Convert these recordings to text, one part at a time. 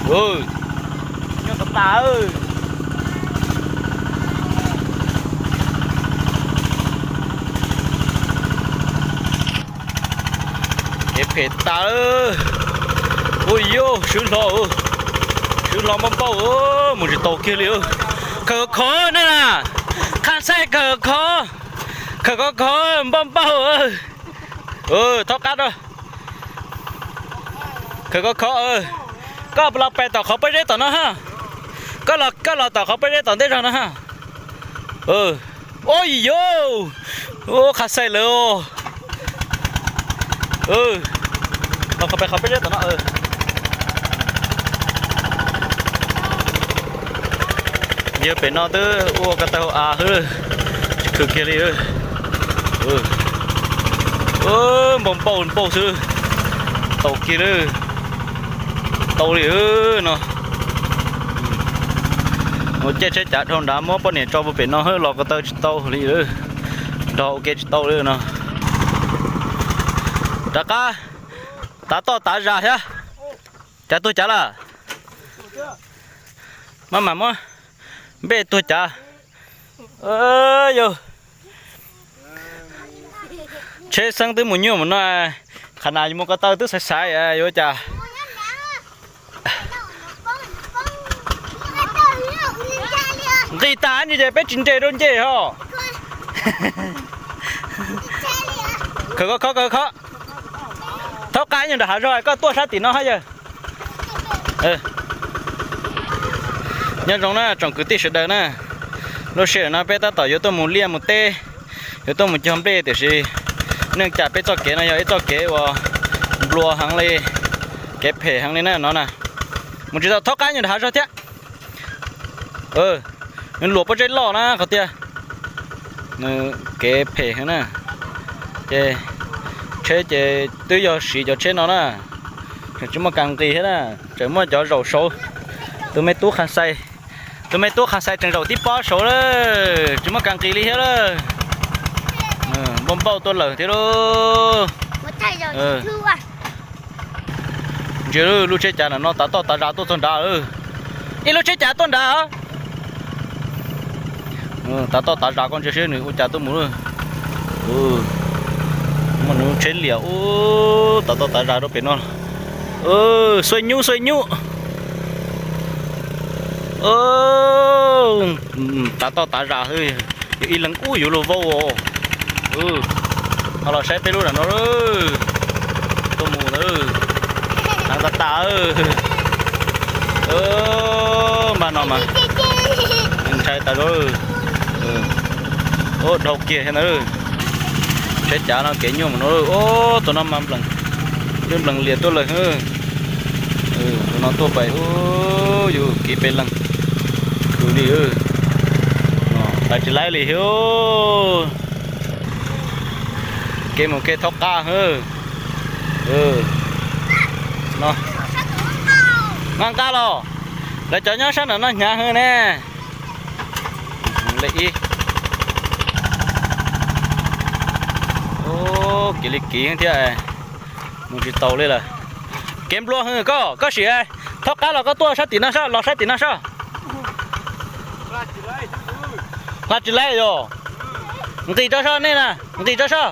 Nyuaj tas tas. Kev phem tas. Ua yus swv hlo, swv hlo npauj npauj, mus tsis tau kiag li. Khawv khov ne na, qhab xaij khawv khov, khawv khov khov npauj npauj. Thaub qab rau. Khawv khov khov. Koj los pem tom qhov pob zeb tom no ha. Koj los, koj los tom qhov pob zeb tom ntej zog no ha. Ua yus, qhab xaij lawm. Los qhov pem qhov pob zeb tom no. Yawg pem no twb ua ko taw hauv av xwb, tsis khwv kiag li. Npauj npauj npauj xwb, tau kiag li, tau li no. Ua caij tsheb cav dhau nrad muab poj niam tso puag pem no los ko taw tsis tau li, nrog ua ke tsis tau li no. Rov qab tav toj tav zas thiab. Cav tuag cav lawm. Maj mam muab npej tuag cav. Yus, tsheb xeeb twb mus nyuaj mus no, qhov na yus mus ko taw twb xaiv xaiv yuav cas. Nqis tas ntsis ces peb tsis nres rau ncej ho. Khawv khov khov khov. Thaub qab ib nyuag nram hav zog, koj tuaj sab tim no hab yawg. Nyob zoo na tsoom kwv tij sawv daws na. Lub sij hawm no peb tab tom yuav tuaj mus liaj mus teb, yuav tuaj mus cog nplej, tiam sis neej cas peb txoj kev no yog ib txoj kev uas nplua heev li, kev phem heev li na no na. Mus tsis tau, thaub qab ib nyuag nram hav zog thiab. Nws luam pob zeb loj na qhov tiag. Nws kev phem heev na. Ces tsheb ces twb yog siv cov tsheb no na, tseem tsis muaj kas nqis thiab na, tseem muaj cov zaum saud. Tus me tub qhas xais, tus me tub qhas xais tseem zaum tib pob saud lawm, tsis muaj kas nqis li thiab lawm. Npauj npauj tuaj lawm thiab lauj. Ntsia lub tsheb cav ntawm no tav toj tav zas tuaj txog nrad. Ib lub tsheb cav tuaj nrad. Tav toj tav zas, koj ntsia seb nws ua cas tuaj mus. Muaj nws tsheb liam ub, tav toj tav zas rau pem no. Xuaij nyub xuaij nyub. Tav toj tav zas, yog ib leeg ub yuav luag vau. Ho los saib peb lub ntawm no, tuaj mus ntawd, heev tas tas. Npaj no mas ntshai tas zog. Ub, dhau kiag thiab ntawd. Tsheb cav no kev nyuaj mus no. Ub, tus no mas nplees, nplees lias tuaj lawm. Tus no tuaj pais ub, yus kev pes leeg, khwv li. Lawv tsis laib li thiab. Kev mus kev thaub qab. Nqa nqa los, lawv cov nyob sab nram no hnyav heev ne. Kev li kiv thiab, mus tsis tau li lawm. Kev nplua heev koj, koj sim thaub qab los koj tuaj sab tim no sab, los sab tim no sab. Hla tsis laib yog. Nqis rau sab nej na, nqis rau sab.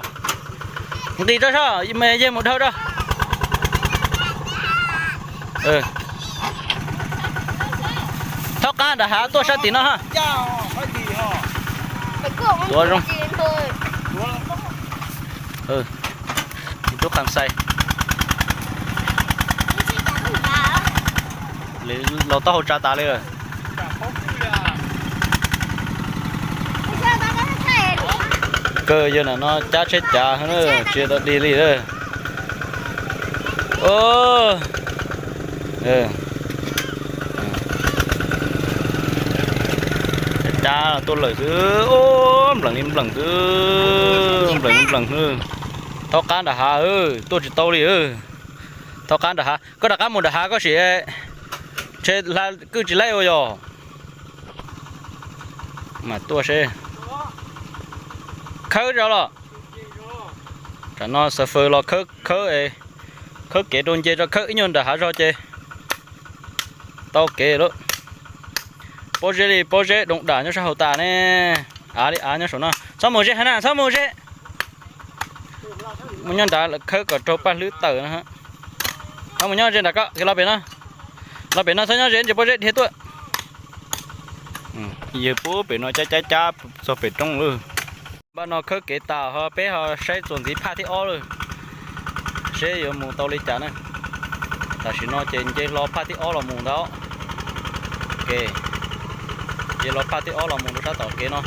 Nqis rau sab, yej mus dhau rau. Thaub qab nram hav tuaj sab tim no ha. Tuav zoo. Tub qhas xais los taub hau tsa tas li lawm. Kawg yawg ntawm no cab tsheb cav tsis tau dig li. Cab tuaj lawm xwb, nplees li nplees xwb, nplees li nplees xwb. Thaub qab nram hav, tuaj tsis tau li. Thaub qab nram hav, koj rov qab mus nram hav koj sim. Kwj tsis laib ua yog. Mas tuaj seb. Khawb zog los. Tam no xav fawm los khawb, khawb, khawb kev rau nce tso, khawb ib nyuag nram hav zog ces Tau kev lawm. Pob zeb li pob zeb doo dam nyob sab hauv tas ne. Av li av nyob saum no. Txhob mus ze hab na, txhob mus ze. Mus nyob nrad lawm, khawb kom raug paj hlwb tawm no. Txhob mus nyob ze nrad ko, los pem no. Los pem no txhob nyob ze ntsis pob zeb dhia tuaj. Yawg pub pem no cab cab cab txog pem roob lawm. Npaj no khawb kev tas ho peb ho saib txuas ntxiv phaj thib ob lawm, seb yuav mus tau li cas na. Tam sim no ces nce hlo phaj thib ob los mus ntag. Ke, nce hlo phaj thib ob los mus rau sab tom kev no.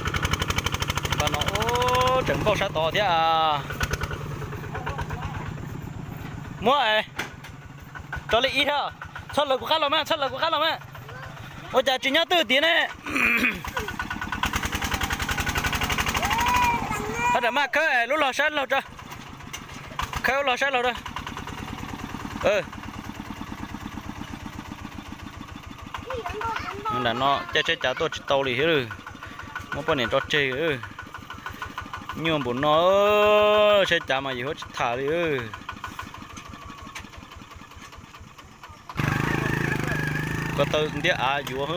Npaj no tseem npauj sab tod thiab. Muab, tso li ib hab. Txhob lawv kuv qab los mas, txhob lawv kuv qab los mas. Ua cas tsis nyob twj tiag ne? Ho ram maj khawb lub log sab laug tso. Khawb lub log sab laug rau. Nram no caij tsheb cav tuaj tsis tau li thiab lawm. Muab poj niam tso tseg. Nyuaj npaum no, tsheb cav mas yus yuav tsis tham li. Ko taw ntiab av yuav.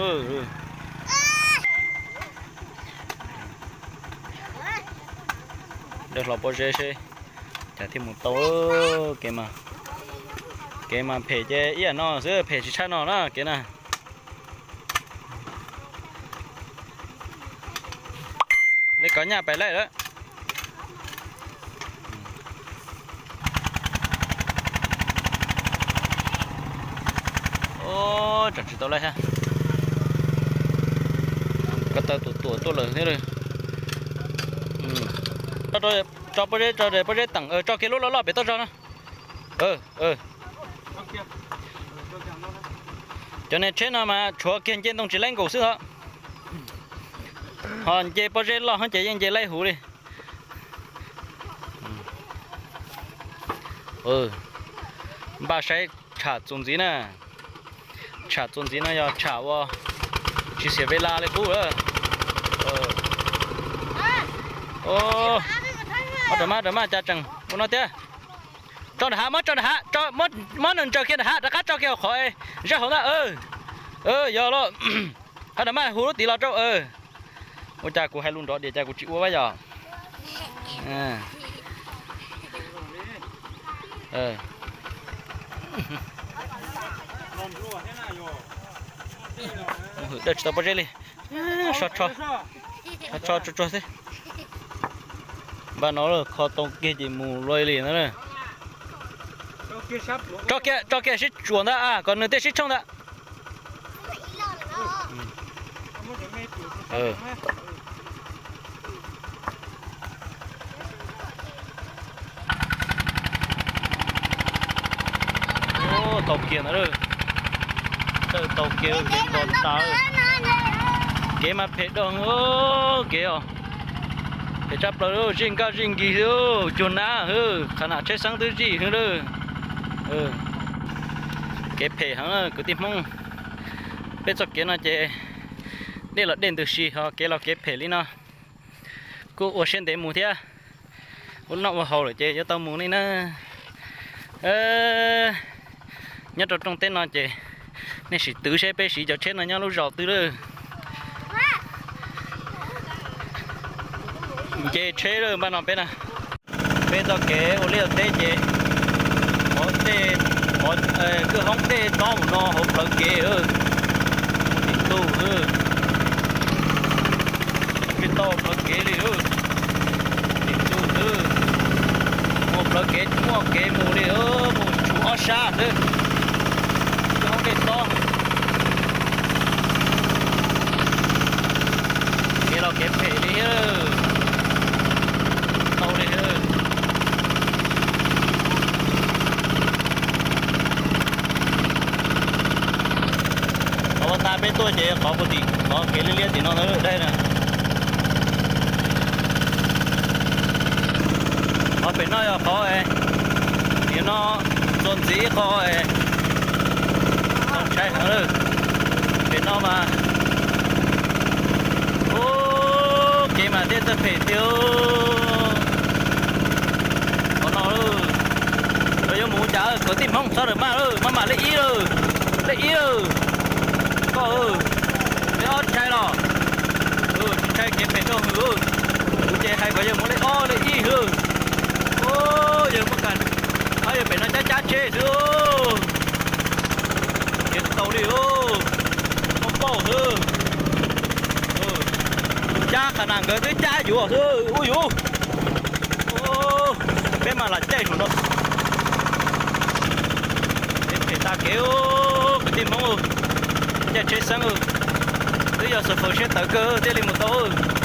Dawb hlo pob zeb seb cas thiaj mus tau. Kev mas, kev mas phem ces ib yam no xwb, phem tsis tshaj no na kev na. Le kov nyaj pais laij lawm. Tseem tsis tau laij hab. Ko taw tuam tuam tuaj lawm thiab. Tso pob zeb, tso pob zeb teem, tso kiag lub loj loj pem toj zog na. Cov niag tsheb no mas tshuav kiag nce ntoo tsis laib nkaus xwb os. Ho nce pob zeb loj ces yeej nce laib huv li. Npaj saib tsham txuas ntxiv na. Tsham txuas ntxiv no yog tsham ua tsis xiam ve la li qub lawm. Muab rau maj, rau maj cas tseem ua no thiab. Tso nram hav, muab tso nram hav, muab nws ntsaws kiag nram hav rov qab tso kiag hauv qhov zaj hauv ntag. Yog los, ha rov maj hu lub tid los rau. Ua cas kuv hais lus nrov diam cas kuv tsis ua vab yom? Mus hwm dawj tsis tau pob zeb li. Sov tso tsuag xwb. Npaj no kho tau kiag ces mus luaj li no. Tso kiag sib tsuam ntag, kom nws thiaj sib tshooj ntag. Tau kiag ntawd, tau kiag kev nto tas. Kev mas phem dog kev os. Phem tshaj plaws, zij nkaj zij nkig xwb, cuag nab xwb, qhov nam tsheb xeeb twb zij xwb lawm. Kev phem heev kwv tij Hmoob. Peb txoj kev no ces dej los dej ntws si ho kev los kev phem li no. Kuj ua siab ntev mus thiab. Ua noj ua haus lawm ces yuav tau mus li na. Nyob rau rooj teb no ces nej sim twv seb peb siv cov tsheb no nyob lub zos twg lawm. Nce tsheb lawm npaj no peb na. Peb txoj kev ua liaj teb ces qhov tej, qhov kwj hoob dej tob mus no hauv plawv kev, mus tim ntuj xwb. Tsis tau plawv kev li, tim ntuj xwb. Mus plawv kev tsis muaj kev mus li, mus tshum ob sab xwb. Kwj hoob dej tob. Kev los kev phem li, tau li. Qhov ua tas peb tuaj ces qhov puag tim qhov kev liab liab tim no ntag daim na. Qhov pem no yog qhov, nim no txuas ntxiv qhov txaus ntshai heev lawm. Pem no mas, ub, kev mas thiaj txawj phem tiag. Qhov no lawm, yuav mus cas kwv tij Hmoob txhob rawm maj lawm, maj mam lej ib lawm, lej ib lawm. Leej ob ntshai los? Tsis ntshai kev phem dhau hwv. Kuv ces hais kom yawg mus leej ob leej ib xwb. Yawg muaj kam, yawg pem no cab cab tsheb xwb. Kev tsis tau li, muaj pauj xwb. Cab qhov nas nkawd twb cab yuav xwb ub yuv. Peb mas lam caij saum no. Kev phem tas kev, kwv tij Hmoob, caij tsheb xeeb, twb yog xov faus siab tawv kawg thiaj li mus tau.